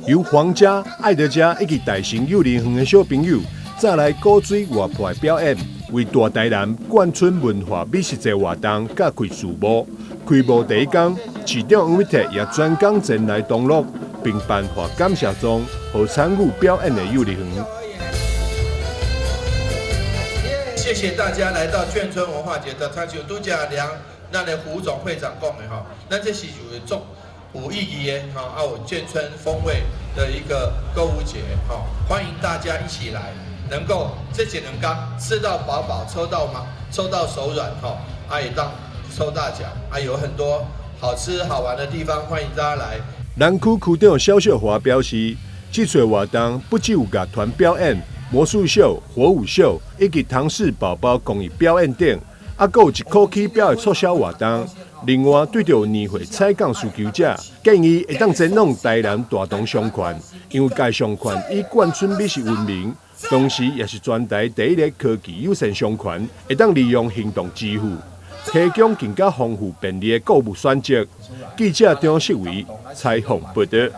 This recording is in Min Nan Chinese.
由皇家、愛德加以及大成幼兒園的小朋友，再來古錐活潑的表演，為大台南眷村文化美食節活動揭開序幕。開幕第一工，市長黃偉哲也專工前來同樂，並頒發感謝狀，予參與表演的幼兒園。謝謝大家來到眷村文化節的，他就拄才梁咱的胡總會長講的吼，咱這是有足有意義的吼，啊有眷村風味的一個購物節，吼，歡迎大家一起來，能夠這一兩天吃到飽飽，抽到滿，抽到手軟，吼，啊會當抽大獎，啊有很多好吃好玩的地方，歡迎大家來。南區區長蕭秀華表示，這次活動不只有樂團表演、魔術秀、火舞秀以及唐氏寶寶公益表演等，啊，閣有一箍起標的促銷活動。另外，對著年貨採購需求者，建議會當前往台南大同商圈，因為該商圈以眷村美食聞名，同時也是全台第一个科技友善商圈，會當利用行動支付，提供更加豐富便利的購物選擇。記者張世維採訪報導。